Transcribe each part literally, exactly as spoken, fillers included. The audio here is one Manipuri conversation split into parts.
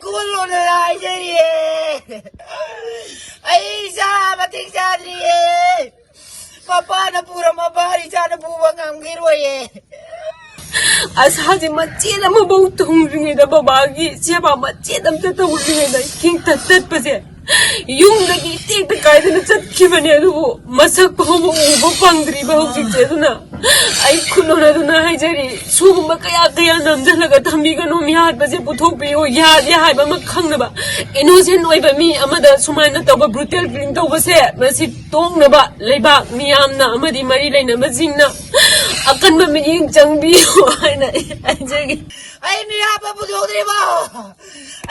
ꯀꯣꯜꯂꯣꯅ ꯍꯥꯏꯖꯔꯤꯌꯦ꯫ ꯑꯩ ꯏꯆꯥ ꯃꯇꯤꯛ ꯆꯥꯗ꯭ꯔꯤꯌꯦ꯫ ꯃꯄꯥꯅ ꯄꯨꯔꯝꯃꯕ ꯏꯆꯥꯅ ꯄꯨꯕ ꯉꯝꯈꯤꯔꯣꯏꯌꯦ꯫ ꯑꯁꯥꯁꯦ ꯃꯆꯦꯠ ꯑꯃꯐꯥꯎ ꯊꯨꯡꯗ꯭ꯔꯤꯉꯩꯗ, ꯕꯕꯥꯒꯤ ꯁꯦꯕꯥ ꯃꯆꯦꯠ ꯑꯝꯇ ꯇꯧꯗ꯭ꯔꯤꯉꯩꯗ ꯈꯤꯡꯇꯠ ꯇꯠꯄꯁꯦ, ꯌꯨꯝꯗꯒꯤ ꯇꯦꯛꯇ ꯀꯥꯏꯗꯅ ꯆꯠꯈꯤꯕꯅꯦ, ꯑꯗꯨꯕꯨ ꯃꯁꯛ ꯐꯥꯎꯕ ꯎꯕ ꯐꯪꯗ꯭ꯔꯤꯕ ꯍꯧꯖꯤꯛꯁꯦ꯫ ꯑꯗꯨꯅ ꯑꯩ ꯈꯨꯠꯂꯣꯟ ꯑꯗꯨꯅ ꯍꯥꯏꯖꯔꯤ, ꯁꯤꯒꯨꯝꯕ ꯀꯌꯥ ꯀꯌꯥ ꯅꯝꯁꯤꯜꯂꯒ ꯊꯝꯕꯤꯒꯅꯨ, ꯃꯤꯍꯥꯠꯄꯁꯦ ꯄꯨꯊꯣꯛꯄꯤꯌꯨ, ꯌꯥꯗꯦ ꯍꯥꯏꯕ ꯑꯃ ꯈꯪꯅꯕ꯫ ꯏꯅꯣꯁꯦꯟ ꯑꯣꯏꯕ ꯃꯤ ꯑꯃꯗ ꯁꯨꯃꯥꯏꯅ ꯇꯧꯕ, ꯕ꯭ꯔꯨꯇꯦꯜ ꯀꯤꯂꯤꯡ ꯇꯧꯕꯁꯦ, ꯃꯁꯤ ꯇꯣꯛꯅꯕ ꯂꯩꯕꯥꯛ ꯃꯤꯌꯥꯝꯅ ꯑꯃꯗꯤ ꯃꯔꯤ ꯂꯩꯅꯕꯁꯤꯡꯅ ꯑꯀꯟꯕ ꯃꯤꯠꯌꯦꯡ ꯆꯪꯕꯤꯌꯨ ꯍꯥꯏꯅ ꯑꯩ ꯍꯥꯏꯖꯒꯦ꯫ ꯑꯩ ꯃꯤꯍꯥꯠꯄ ꯄꯨꯊꯣꯛꯇ꯭ꯔꯤꯕꯣ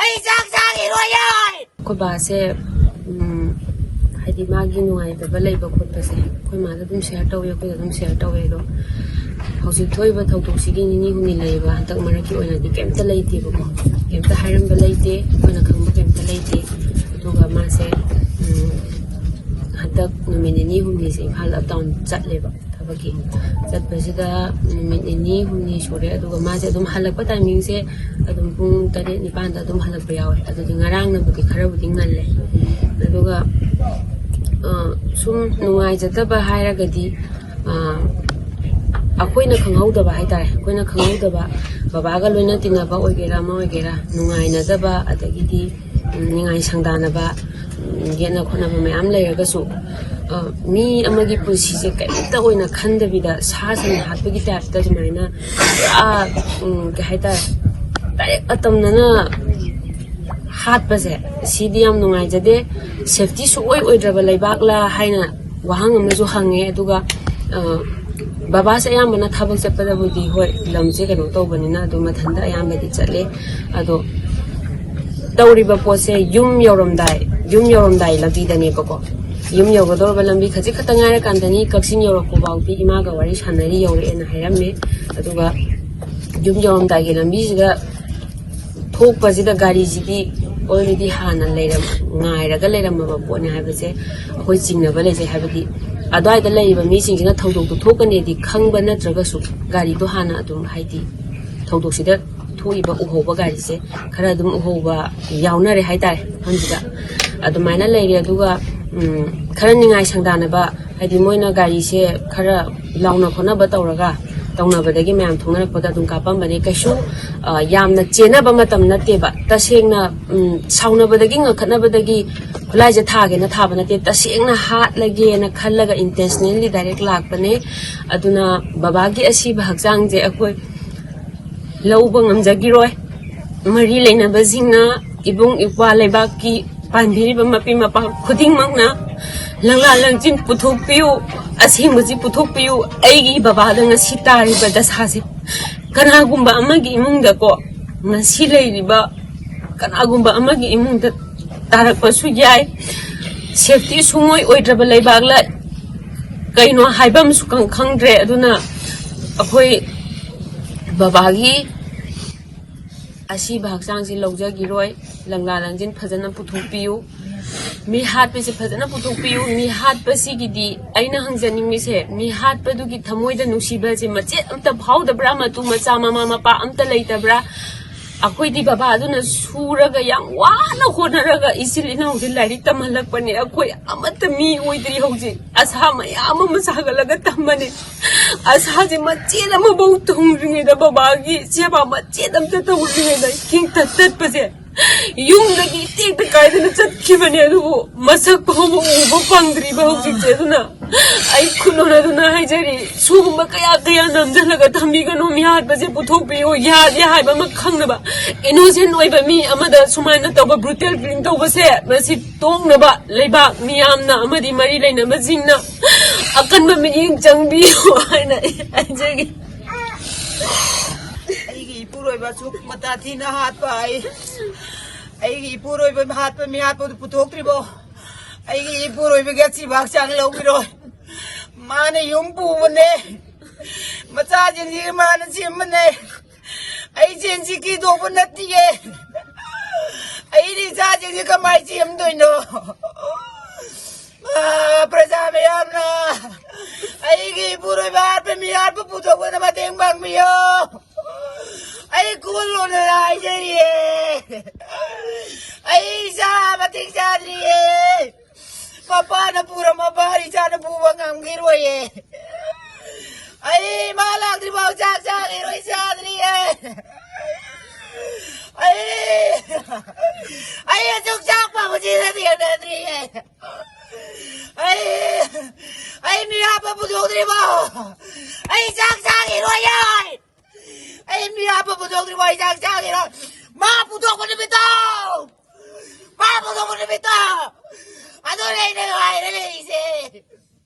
ꯑꯩ ꯆꯥꯛ ꯆꯥꯈꯤꯔꯣꯏ ꯌꯥꯏ꯫ ꯑꯩꯈꯣꯏ ꯕꯥꯁꯦ, ꯎꯝ, ꯍꯥꯏꯗꯤ ꯃꯥꯒꯤ ꯅꯨꯡꯉꯥꯏꯇꯕ ꯂꯩꯕ ꯈꯣꯠꯄꯁꯦ ꯑꯩꯈꯣꯏ ꯃꯥꯗ ꯑꯗꯨꯝ ꯁꯤꯌꯔ ꯇꯧꯋꯤ, ꯑꯩꯈꯣꯏꯗ ꯑꯗꯨꯝ ꯁꯤꯌꯔ ꯇꯧꯋꯤ꯫ ꯑꯗꯣ ꯍꯧꯖꯤꯛ ꯊꯣꯛꯏꯕ ꯊꯧꯗꯣꯛꯁꯤꯒꯤ ꯅꯤꯅꯤ ꯍꯨꯝꯅꯤ ꯂꯩꯔꯤꯕ ꯍꯟꯗꯛ ꯃꯔꯛꯀꯤ ꯑꯣꯏꯅꯗꯤ ꯀꯩꯝꯇ ꯂꯩꯇꯦꯕꯀꯣ, ꯀꯩꯝꯇ ꯍꯥꯏꯔꯝꯕ ꯂꯩꯇꯦ, ꯑꯩꯈꯣꯏꯅ ꯈꯪꯕ ꯀꯩꯝꯇ ꯂꯩꯇꯦ꯫ ꯑꯗꯨꯒ ꯃꯥꯁꯦ, ꯎꯝ, ꯍꯟꯗꯛ ꯅꯨꯃꯤꯠ ꯅꯤꯅꯤ ꯍꯨꯝꯅꯤꯁꯦ ꯏꯝꯐꯥꯜ ꯑꯞ ꯗꯥꯎꯟ ꯆꯠꯂꯦꯕ꯫ ꯊꯕꯛꯀꯤ ꯆꯠꯄꯁꯤꯗ ꯅꯨꯃꯤꯠ ꯅꯤꯅꯤ ꯍꯨꯝꯅꯤ ꯁꯨꯔꯦ꯫ ꯑꯗꯨꯒ ꯃꯥꯁꯦ ꯑꯗꯨꯝ ꯍꯜꯂꯛꯄ ꯇꯥꯏꯃꯤꯡꯁꯦ ꯑꯗꯨꯝ ꯄꯨꯡ ꯇꯔꯦꯠ ꯅꯤꯄꯥꯟꯗ ꯑꯗꯨꯝ ꯍꯜꯂꯛꯄ ꯌꯥꯎꯋꯦ꯫ ꯑꯗꯨꯗꯤ ꯉꯔꯥꯡꯅꯕꯨꯗꯤ ꯈꯔꯕꯨꯗꯤ ꯉꯜꯂꯦ꯫ ꯑꯗꯨꯒ, ꯑ, ꯁꯨꯝ ꯅꯨꯡꯉꯥꯏꯖꯗꯕ ꯍꯥꯏꯔꯒꯗꯤ, ꯑ, ꯑꯩꯈꯣꯏꯅ ꯈꯪꯍꯧꯗꯕ ꯍꯥꯏꯇꯥꯔꯦ, ꯑꯩꯈꯣꯏꯅ ꯈꯪꯍꯧꯗꯕ, ꯕꯕꯥꯒ ꯂꯣꯏꯅ ꯇꯤꯟꯅꯕ ꯑꯣꯏꯒꯦꯔꯥ ꯑꯃ ꯑꯣꯏꯒꯦꯔꯥ, ꯅꯨꯡꯉꯥꯏꯅꯗꯕ, ꯑꯗꯒꯤꯗꯤ ꯎꯝ, ꯅꯤꯡꯉꯥꯏ ꯁꯪꯗꯥꯅꯕ, ꯎꯝ, ꯌꯦꯠꯅ ꯈꯣꯠꯅꯕ ꯃꯌꯥꯝ ꯂꯩꯔꯒꯁꯨ, ꯑ, ꯃꯤ ꯑꯃꯒꯤ ꯄꯨꯟꯁꯤꯁꯦ ꯀꯔꯤꯝꯇ ꯑꯣꯏꯅ ꯈꯟꯗꯕꯤꯗ ꯁꯥ ꯁꯟ ꯍꯥꯠꯄꯒꯤ ꯇꯥꯏꯞꯇ ꯑꯗꯨꯃꯥꯏꯅ ꯄꯨꯔꯥ, ꯎꯝ, ꯀꯩ ꯍꯥꯏꯇꯥꯔꯦ, ꯗꯥꯏꯔꯦꯛ ꯑꯇꯝꯅꯅ ꯍꯥꯠꯄꯁꯦ, ꯁꯤꯗꯤ ꯌꯥꯝ ꯅꯨꯡꯉꯥꯏꯖꯗꯦ꯫ ꯁꯦꯐꯇꯤ ꯁꯨꯡꯑꯣꯏ ꯑꯣꯏꯗ꯭ꯔꯕ ꯂꯩꯕꯥꯛꯂꯥ ꯍꯥꯏꯅ ꯋꯥꯍꯪ ꯑꯃꯁꯨ ꯍꯪꯉꯦ꯫ ꯑꯗꯨꯒ, ꯑ, ꯕꯕꯥꯁꯦ ꯑꯌꯥꯝꯕꯅ ꯊꯕꯛ ꯆꯠꯄꯗꯕꯨꯗꯤ, ꯍꯣꯏ, ꯂꯝꯁꯦ ꯀꯩꯅꯣ ꯇꯧꯕꯅꯤꯅ ꯑꯗꯨꯝ ꯃꯊꯟꯇ ꯑꯌꯥꯝꯕꯗꯤ ꯆꯠꯂꯦ꯫ ꯑꯗꯣ ꯇꯧꯔꯤꯕ ꯄꯣꯠꯁꯦ ꯌꯨꯝ ꯌꯧꯔꯝꯗꯥꯏ, ꯌꯨꯝ ꯌꯧꯔꯝꯗꯥꯏ ꯂꯝꯕꯤꯗꯅꯦꯕꯀꯣ꯫ ꯌꯨꯝ ꯌꯧꯒꯗꯧꯔꯕ ꯂꯝꯕꯤ ꯈꯖꯤꯛ ꯈꯛꯇ ꯉꯥꯏꯔꯀꯥꯟꯗꯅꯤ, ꯀꯛꯆꯤꯡ ꯌꯧꯔꯛꯄ ꯐꯥꯎꯗꯤ ꯏꯃꯥꯒ ꯋꯥꯔꯤ ꯁꯥꯟꯅꯔꯤ ꯌꯧꯔꯛꯑꯦꯅ ꯍꯥꯏꯔꯝꯃꯦ꯫ ꯑꯗꯨꯒ ꯌꯨꯝ ꯌꯧꯔꯝꯗꯥꯏꯒꯤ ꯂꯝꯕꯤꯁꯤꯗ ꯊꯣꯛꯄꯁꯤꯗ ꯒꯥꯔꯤꯁꯤꯗꯤ already ꯍꯥꯟꯅ ꯂꯩꯔꯝ-, ꯉꯥꯏꯔꯒ ꯂꯩꯔꯝꯃꯕ ꯄꯣꯠꯅꯤ ꯍꯥꯏꯕꯁꯦ ꯑꯩꯈꯣꯏ ꯆꯤꯡꯅꯕ ꯂꯩꯖꯩ꯫ ꯍꯥꯏꯕꯗꯤ ꯑꯗꯨꯋꯥꯏꯗ ꯂꯩꯔꯤꯕ ꯃꯤꯁꯤꯡꯁꯤꯅ ꯊꯧꯗꯣꯛꯇꯨ ꯊꯣꯛꯀꯅꯤꯗꯤ ꯈꯪꯕ ꯅꯠꯇ꯭ꯔꯒꯁꯨ ꯒꯥꯔꯤꯗꯣ ꯍꯥꯟꯅ ꯑꯗꯨꯝ, ꯍꯥꯏꯗꯤ, ꯊꯧꯗꯣꯛꯁꯤꯗ ꯊꯣꯛꯏꯕ ꯎꯍꯧꯕ ꯒꯥꯔꯤꯁꯦ ꯈꯔ ꯑꯗꯨꯝ ꯎꯍꯧꯕ ꯌꯥꯎꯅꯔꯦ ꯍꯥꯏꯇꯥꯔꯦ ꯃꯐꯝꯁꯤꯗ꯫ ꯑꯗꯨꯃꯥꯏꯅ ꯂꯩꯔꯦ꯫ ꯑꯗꯨꯒ ꯎꯝ, ꯈꯔ ꯅꯤꯡꯉꯥꯏ ꯁꯪꯗꯥꯅꯕ, ꯍꯥꯏꯗꯤ ꯃꯣꯏꯅ ꯒꯥꯔꯤꯁꯦ ꯈꯔ ꯂꯥꯎꯅ ꯈꯣꯠꯅꯕ ꯇꯧꯔꯒ ꯇꯧꯅꯕꯗꯒꯤ ꯃꯌꯥꯝ ꯊꯣꯛꯅꯔꯛꯄꯗ ꯑꯗꯨꯝ ꯀꯥꯞꯄꯝꯕꯅꯦ꯫ ꯀꯩꯁꯨ ꯑ, ꯌꯥꯝꯅ ꯆꯦꯟꯅꯕ ꯃꯇꯝ ꯅꯠꯇꯦꯕ꯫ ꯇꯁꯦꯡꯅ ꯎꯝ, ꯁꯥꯎꯅꯕꯗꯒꯤ ꯉꯪꯈꯠꯅꯕꯗꯒꯤ ꯈꯨꯠꯂꯥꯏꯁꯦ ꯊꯥꯒꯦꯅ ꯊꯥꯕ ꯅꯠꯇꯦ, ꯇꯁꯦꯡꯅ ꯍꯥꯠꯂꯒꯦꯅ ꯈꯜꯂꯒ intentionally direct ꯂꯥꯛꯄꯅꯦ꯫ ꯑꯗꯨꯅ ꯕꯕꯥꯒꯤ ꯑꯁꯤꯕ ꯍꯛꯆꯥꯡꯁꯦ ꯑꯩꯈꯣꯏ ꯂꯧꯕ ꯉꯝꯖꯈꯤꯔꯣꯏ꯫ ꯃꯔꯤ ꯂꯩꯅꯕꯁꯤꯡꯅ, ꯏꯕꯨꯡ ꯏꯄ꯭ꯋꯥ ꯂꯩꯕꯥꯛꯀꯤ ꯄꯥꯟꯕꯤꯔꯤꯕ ꯃꯄꯤ ꯃꯄꯥ ꯈꯨꯗꯤꯡꯃꯛꯅ ꯂꯪꯂꯥ ꯂꯪꯆꯤꯟ ꯄꯨꯊꯣꯛꯄꯤꯌꯨ, ꯑꯁꯦꯡꯕꯁꯤ ꯄꯨꯊꯣꯛꯄꯤꯌꯨ꯫ ꯑꯩꯒꯤ ꯕꯕꯥꯗ ꯉꯁꯤ ꯇꯥꯔꯤꯕ ꯗꯁꯥꯁꯦ ꯀꯅꯥꯒꯨꯝꯕ ꯑꯃꯒꯤ ꯏꯃꯨꯡꯗꯀꯣ, ꯉꯁꯤ ꯂꯩꯔꯤꯕ ꯀꯅꯥꯒꯨꯝꯕ ꯑꯃꯒꯤ ꯏꯃꯨꯡꯗ ꯇꯥꯔꯛꯄꯁꯨ ꯌꯥꯏ꯫ Safety ꯁꯨꯡꯑꯣꯏ ꯑꯣꯏꯗ꯭ꯔꯕ ꯂꯩꯕꯥꯛꯂ ꯀꯩꯅꯣ ꯍꯥꯏꯕ ꯑꯃꯁꯨ ꯈꯪ-, ꯈꯪꯗ꯭ꯔꯦ꯫ ꯑꯗꯨꯅ ꯑꯩꯈꯣꯏ ꯕꯕꯥꯒꯤ ꯑꯁꯤꯕ ꯍꯛꯆꯥꯡꯁꯤ ꯂꯧꯖꯈꯤꯔꯣꯏ꯫ ꯂꯪꯂꯥ ꯂꯪꯖꯤꯟ ꯐꯖꯅ ꯄꯨꯊꯣꯛꯄꯤꯌꯨ꯫ ꯃꯤ ꯍꯥꯠꯄꯁꯦ ꯐꯖꯅ ꯄꯨꯊꯣꯛꯄꯤꯌꯨ꯫ ꯃꯤ ꯍꯥꯠꯄꯁꯤꯒꯤꯗꯤ ꯑꯩꯅ ꯍꯪꯖꯅꯤꯡꯉꯤꯁꯦ, ꯃꯤ ꯍꯥꯠꯄꯗꯨꯒꯤ ꯊꯃꯣꯏꯗ ꯅꯨꯡꯁꯤꯕꯁꯦ ꯃꯆꯦꯠ ꯑꯝꯇ ꯐꯥꯎꯗꯕ꯭ꯔꯥ? ꯃꯇꯨ ꯃꯆꯥ, ꯃꯃꯥ ꯃꯄꯥ ꯑꯝꯇ ꯂꯩꯇꯕ꯭ꯔꯥ? ꯑꯩꯈꯣꯏꯗꯤ ꯕꯕꯥ ꯑꯗꯨꯅ ꯁꯨꯔꯒ, ꯌꯥꯝ ꯋꯥꯅ ꯍꯣꯠꯅꯔꯒ ꯏꯆꯤꯜ ꯏꯅꯥꯎꯁꯦ ꯂꯥꯏꯔꯤꯛ ꯇꯝꯍꯜꯂꯛꯄꯅꯦ꯫ ꯑꯩꯈꯣꯏ ꯑꯃꯠꯇ ꯃꯤ ꯑꯣꯏꯗ꯭ꯔꯤ ꯍꯧꯖꯤꯛ꯫ ꯑꯁꯥ ꯃꯌꯥꯝ ꯑꯃ ꯁꯥꯒꯠꯂꯒ ꯇꯝꯕꯅꯦ꯫ ꯑꯁꯥꯁꯦ ꯃꯆꯦꯠ ꯑꯃꯐꯥꯎ ꯊꯨꯡꯗ꯭ꯔꯤꯉꯩꯗ ꯕꯕꯥꯒꯤ ꯁꯦꯕꯥ ꯃꯆꯦꯠ ꯑꯝꯇ ꯇꯧꯗ꯭ꯔꯤꯉꯩꯗ ꯈꯤꯡꯇꯠ ꯇꯠꯄꯁꯦ, ꯌꯨꯝꯗꯒꯤ ꯇꯦꯛꯇ ꯀꯥꯏꯗꯅ ꯆꯠꯈꯤꯕꯅꯦ꯫ ꯑꯗꯨꯕꯨ ꯃꯁꯛ ꯐꯥꯎꯕ ꯎꯕ ꯐꯪꯗ꯭ꯔꯤꯕ ꯍꯧꯖꯤꯛꯁꯦ꯫ ꯑꯗꯨꯅ ꯑꯩ ꯈꯨꯠꯂꯣꯟ ꯑꯗꯨꯅ ꯍꯥꯏꯖꯔꯤ, ꯁꯤꯒꯨꯝꯕ ꯀꯌꯥ ꯀꯌꯥ ꯅꯝꯁꯤꯜꯂꯒ ꯊꯝꯕꯤꯒꯅꯨ꯫ ꯃꯤ ꯍꯥꯠꯄꯁꯦ ꯄꯨꯊꯣꯛꯄꯤꯌꯨ꯫ ꯌꯥꯗꯦ ꯍꯥꯏꯕ ꯑꯃ ꯈꯪꯅꯕ, innocent ꯑꯣꯏꯕ ꯃꯤ ꯑꯃꯗ ꯁꯨꯃꯥꯏꯅ ꯇꯧꯕ brutal killing ꯇꯧꯕꯁꯦ, ꯃꯁꯤ ꯇꯣꯛꯅꯕ ꯂꯩꯕꯥꯛ ꯃꯤꯌꯥꯝꯅ ꯑꯃꯗꯤ ꯃꯔꯤ ꯂꯩꯅꯕꯁꯤꯡꯅ ꯑꯀꯟꯕ ꯃꯤꯠꯌꯦꯡ ꯆꯪꯕꯤꯌꯨ ꯍꯥꯏꯅ ꯑꯩ ꯍꯥꯏꯖꯒꯦ꯫ ꯑꯩꯒꯤ ꯏꯄꯨꯔꯣꯏꯕ ꯑꯁꯨꯛ ꯃꯇꯥ ꯊꯤꯅ ꯍꯥꯠꯄ ꯑꯩ, ꯑꯩꯒꯤ ꯏꯄꯨꯔꯣꯏꯕ ꯍꯥꯠꯄ ꯃꯤ ꯍꯥꯠꯄꯗꯨ ꯄꯨꯊꯣꯛꯇ꯭ꯔꯤꯕꯣ? ꯑꯩꯒꯤ ꯏꯄꯨꯔꯣꯏꯕꯒꯤ ꯑꯁꯤꯕ ꯍꯛꯆꯥꯡ ꯂꯧꯕꯤꯔꯣꯏ꯫ ꯃꯥꯅ ꯌꯨꯝ ꯄꯨꯕꯅꯦ, ꯃꯆꯥꯁꯤꯡꯁꯤ ꯃꯥꯅ ꯁꯦꯝꯕꯅꯦ꯫ ꯑꯩ ꯆꯦꯟꯁꯤ ꯀꯤꯗꯧꯕ ꯅꯠꯇꯤꯌꯦ꯫ ꯑꯩꯗꯤ ꯏꯆꯥꯁꯤꯡꯁꯤ ꯀꯃꯥꯏ ꯆꯦꯟꯗꯣꯏꯅꯣ? ꯑꯥ, ꯄ꯭ꯔꯖꯥ ꯃꯌꯥꯝꯅ ꯑꯩꯒꯤ ꯏꯄꯨꯔꯣꯏꯕ ꯍꯥꯠꯄ ꯃꯤ ꯍꯥꯠꯄ ꯄꯨꯊꯣꯛꯄꯗ ꯃꯇꯦꯡ ꯄꯥꯡꯕꯤꯌꯣ꯫ ꯑꯩ ꯀꯣꯜ ꯑꯩ ꯏꯆꯥ ꯃꯇꯤꯛ ꯆꯥꯗ꯭ꯔꯤꯌꯦ꯫ ꯃꯄꯥꯅ ꯄꯨꯔꯝꯃꯕ ꯏꯆꯥꯅ ꯄꯨꯕ ꯉꯝꯈꯤꯔꯣꯏꯌꯦ꯫ ꯑꯩ ꯃꯥ ꯂꯥꯛꯇ꯭ꯔꯤꯐꯥꯎ ꯆꯥꯛ ꯆꯥꯈꯤꯔꯣꯏ, ꯆꯥꯗ꯭ꯔꯤꯌꯦ꯫ ꯑꯩ ꯑꯩ ꯑꯁꯨꯛ ꯆꯥꯛ ꯄꯥꯝꯕꯁꯤꯗ ꯊꯦꯡꯅꯗ꯭ꯔꯤꯌꯦ꯫ ꯑꯩ ꯑꯩ ꯃꯤꯔꯥꯞꯄ ꯄꯨꯊꯣꯛꯇ꯭ꯔꯤꯐꯥꯎ ꯑꯩ ꯆꯥꯛ ꯆꯥꯈꯤꯔꯣꯏꯌꯦ꯫ ꯑꯩ ꯃꯤꯔꯥꯞꯄ ꯄꯨꯊꯣꯛꯇ꯭ꯔꯤꯐꯥꯎ ꯑꯩ ꯆꯥꯛ ꯆꯥꯈꯤꯔꯣꯏ꯫ ꯃꯥ ꯄꯨꯊꯣꯛꯄ ꯅꯨꯃꯤꯠꯇꯣ, ꯃꯥ ꯄꯨꯊꯣꯛꯄ ꯅꯨꯃꯤꯠꯇꯣ, ꯑꯗꯨꯅꯦ ꯑꯩꯅ ꯉꯥꯏꯔ ꯂꯩꯔꯤꯁꯦ꯫